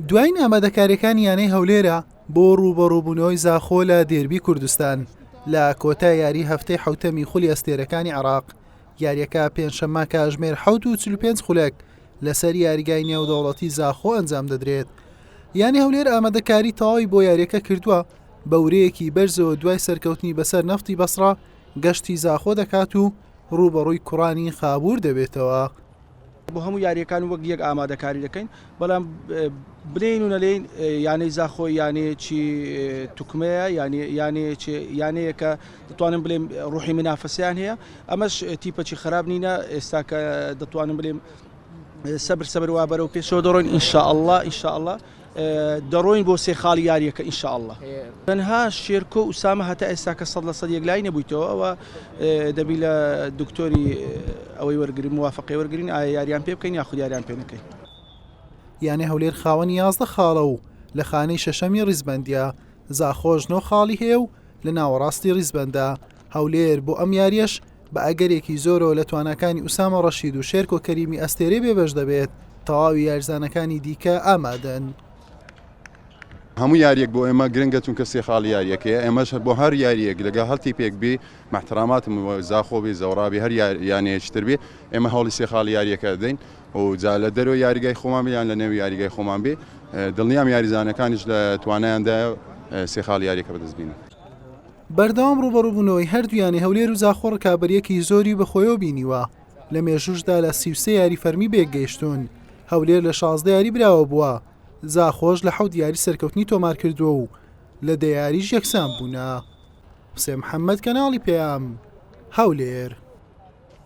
دوایین ئامادەکاریەکانی یانەی هەولێرە بۆ ڕووبەڕووبوونەوەی زاخۆ لە دێربی کوردستان لە کۆتا یاری هەفتەی حوتەمی خولی ئەستێرەکانی عراق یاریەکە پێنجشەممە کاژمێر 7 و 45 خولەک لەسەر یاریگای نێودەوڵەتی زاخۆ ئەنجام دەدرێت. یانەی هەولێر ئامادەکاری تەواوی بۆ یاریەکە کردووە بە ورەیەکی بەرزەوە دوای سەرکەوتنی بەسەر نەفتی بەسڕە گەشتی زاخۆ دەکات و ڕووبەڕووی کوڕانی خابوور دەبێتەوە. بۆ هەموو یارییەکان وەک یەک ئامادەکاری دەکەین، بەڵام بلێین و نەلێین یانەی زاخۆ یانەیەکی توکمەیە، یانەیەکی یانەیەکە دەتوانم بلێم ڕوحی منافەسەیان هەیە، ئەمەش تیپەکی خراپ نینە، ئێستا کە دەتوانم بلێم سەبر سەبر وا بەرەو پێشەوە دەڕۆین ئینشاءاللە ئینشاءاللە دەڕۆین بۆ سێ خاڵی یاریەکە ان شاء اللە. تەنها شێرکۆ ئوسامە هەتا ئێستاکە سەد لە سەد یەکلایی نەبوویتەوە ئەوە دەبی لە دکتۆری ئەوەی وەرگرین موافقەی وەرگرین ئایا یاریان پێ بکەین یاخود یاریان پێ نەکەین. یانەی هەولێر خاوەنی 11 خاڵە و لە خانەی شەشەمی ڕیزبەندیە، زاخۆش نۆ خاڵی هەیە و لە ناوەڕاستی ڕیزبەندە، هەولێر بۆ ئەم یاریەش بە ئەگەرێکی زۆرەوە لە تواناکانی ئوسامە ڕەشید و شێرکۆ کەریمی ئەستێرەی بێبەش دەبێت، تەواوی یاریزانەکانی دیکە ئامادەن. هەموو یاریەک بۆ ئێمە گرنگە چونکە سێ خاڵی یاریەکەیە ئێمەش بۆ هەر یاریەک لەگەڵ هەر تیپێک بی مەحتراماتم زاخۆ بی زەوڕا بی هەر یانەیەکی تر بی ئێمە هەوڵی سێ خاڵی یاریەکە دەدەین و جا لە دەرەوەی یاریگای خۆمان بی یان لە نێو یاریگای خۆمان بی دڵنیام یاریزانەکانیش لە توانایاندایە سێ خاڵی یاریەکە بەدەست بینن. بەردەوام ڕووبەڕووبوونەوەی هەردوو یانەی هەولێر و زاخۆ ڕکابەرییەکی زۆری بەخۆیەوە بینیوە، لە مێژووشدا لە 33 یاری فەرمی بەیەکگەیشتوون، هەولێر لە 16 یاری براوە بووە، زاخۆش لە حەوت یاری سەرکەوتنی تۆمارکردووە و لە دە یاریش یەکسان بوونە. حوسێن محەممەد، کەناڵی پەیام، هەولێر.